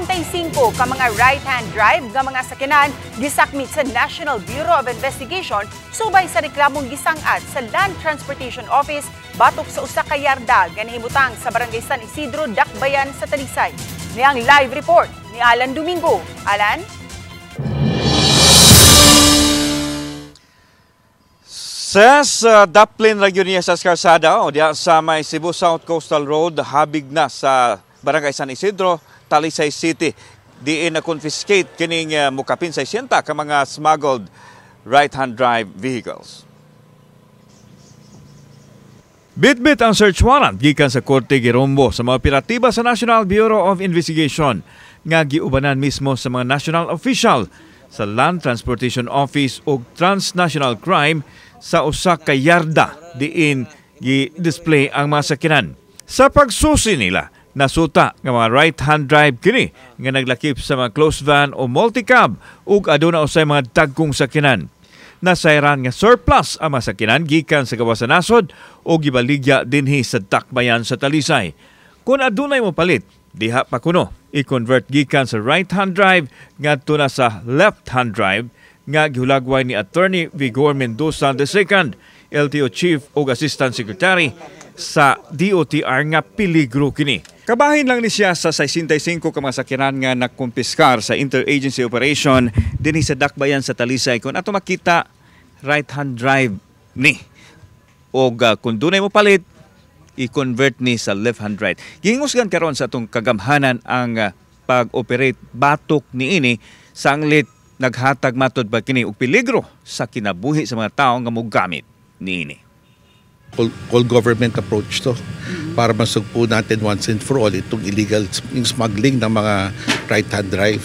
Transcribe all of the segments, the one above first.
65 ka mga right-hand drive nga mga sakyanan gisakmit sa National Bureau of Investigation subay sa reklamong gisang-at sa Land Transportation Office batok sa usa ka yarda nga nahimutang sa Barangay San Isidro, Dakbayan sa Talisay. Niang live report ni Alan Domingo. Alan? Ses, Daplin Region niya sa Karsada o diya sa may Cebu South Coastal Road, habig na sa Barangay San Isidro, Talisay City. Diin na confiscate kining mukapin 600 ka mga smuggled right-hand drive vehicles. Bitbit ang search warrant gikan sa Korte girumbo sa mga operatiba sa National Bureau of Investigation nga giubanan mismo sa mga national official sa Land Transportation Office ug Transnational Crime sa usa ka yarda diin gi-display ang mga sakyanan. Sa pagsusi nila, nasuta nga mga right-hand drive kini nga naglakip sa mga closed van o multicab ug aduna usay mga dagkong sakyanan. Nasayran nga surplus ang mga sakyanan gikan sa gawas sa nasod o gibaligya dinhi sa Dakbayan sa Talisay. Kung adunay mo palit, diha pa kuno i-convert gikan sa right-hand drive ngadto na sa left-hand drive nga gihulagway ni Attorney Vigor Mendoza II, LTO Chief ug Assistant Secretary sa DOTR nga peligro kini. Kabahin lang ni siya sa 65 ka mga sakyanan nga nakumpiskar sa interagency operation dinhi sa Dakbayan sa Talisay. Kung ato makita, right-hand drive ni. Og kung dunay mo palit, i-convert ni sa left-hand drive. Gihingusgan karon sa atong kagamhanan ang pag-operate batok niini sanglit naghatag matod ba kini og peligro sa kinabuhi sa mga tawo nga mogamit niini. All government approach to para masugpo natin once and for all itong illegal yung smuggling ng mga right-hand drive.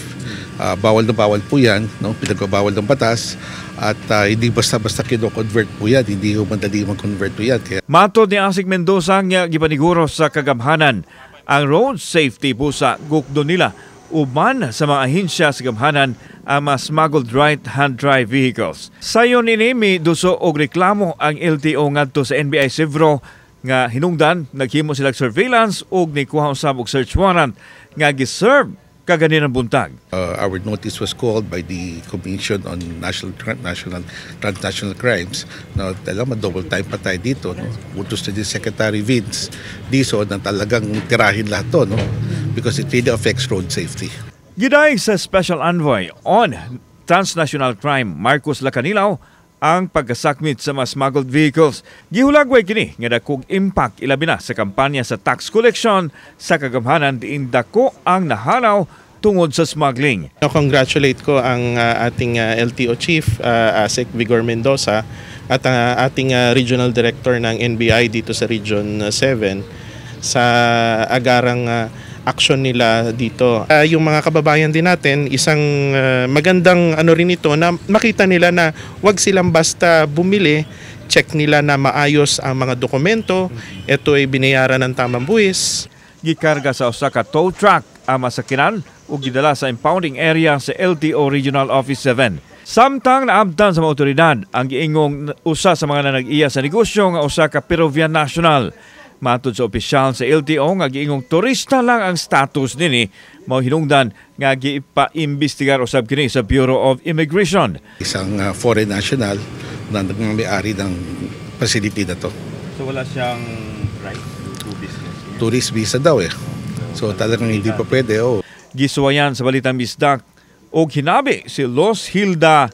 Bawal na bawal po yan, no? Pinagbabawal ng batas at hindi basta-basta kino-convert po yan, hindi ho madali mag-convert po yan. Kaya matod ni Asik Mendoza nga gipaniguro sa kagamhanan ang road safety po sa gukdo nila uban sa mga ahensya sa gamhanan ang mga smuggled right-hand drive vehicles. Sayon ini mi duso og reklamo ang LTO ngadto sa NBI Sevro nga hinungdan naghimo sila surveillance ug nikuha usab og search warrant nga giserve kaganinang buntag. Our notice was called by the Commission on National National Transnational Crimes. No, talagang double time pa tayo dito, no? Utos na din Secretary Vince Dizon na talagang tirahin lahat to, no? Because it really affects road safety. Giday sa Special Envoy on Transnational Crime Marcos Lacanilao ang pagkasakmit sa mga smuggled vehicles. Gihulagway kini nga dakog impact ilabi na sa kampanya sa tax collection sa kagamhanan diin dako ang nahanaw tungod sa smuggling. Congratulate ko ang ating LTO Chief, Asec Vigor Mendoza, at ang ating Regional Director ng NBI dito sa Region 7 sa agarang action nila dito. Yung mga kababayan din natin, isang magandang ano rin ito na makita nila na wag silang basta bumili, check nila na maayos ang mga dokumento, ito ay binayaran ng tamang buwis. Gikarga sa usa ka tow truck ang masakinan ug gidala sa impounding area sa LTO Regional Office 7. Samtang naabtan sa mga otoridad ang giingong usa sa mga nanag-iya sa negosyo nga usa ka Peruvian national. Matod sa opisyal sa LTO nga giingong turista lang ang status nini, mao hinungdan nga gipa-imbestigar usab kini sa Bureau of Immigration. Isang foreign national na nagmamay-ari ng facility na to. So wala siyang right to business? Tourist visa daw eh. So talagang hindi pa pwede. Oh. Gisuwayan sa Balitang Bisdak og hinabi si Los Hilda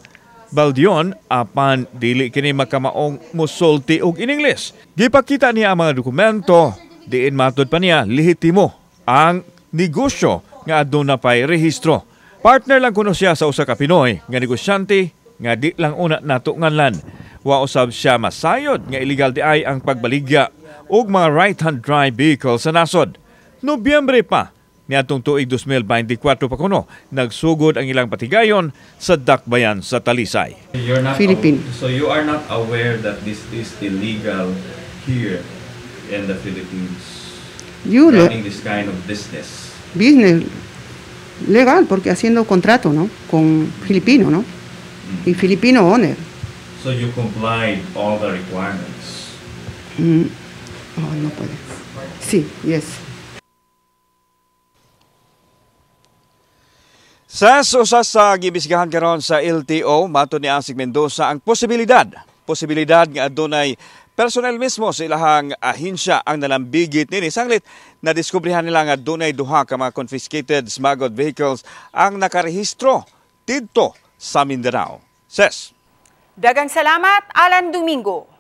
Baldion apan dili kini makamaong musulti og in English. Gipakita niya ang mga dokumento, diin matud pa niya lehitimo ang negosyo nga aduna pay rehistro. Partner lang kuno siya sa usa ka Pinoy nga negosyante nga di lang una nato nganlan. Wa usab siya masayod nga illegal di ay ang pagbaligya og mga right-hand drive vehicle sa nasod. Nobyembre pa niadtong tuig 2024 pa kuno nagsugod ang ilang patigayon sa Dakbayan sa Talisay. You're not Philippine. So you are not aware that this is illegal here in the Philippines? You running this kind of business. Business legal porque haciendo contrato, ¿no? Con filipino, ¿no? Y filipino owner. So you complied all the requirements. Oh, no puede. Sí, yes. Sa usa sa giimbestigahan karon sa LTO, matod ni Asec Mendoza, ang posibilidad nga adunay personnel mismo sa ilahang ahensya ang nalambigit nini sanglit na diskubrihan nila nga adunay duha ka mga confiscated smuggled vehicles ang nakarehistro didto sa Mindanao. Ses. Daghang salamat, Alan Domingo.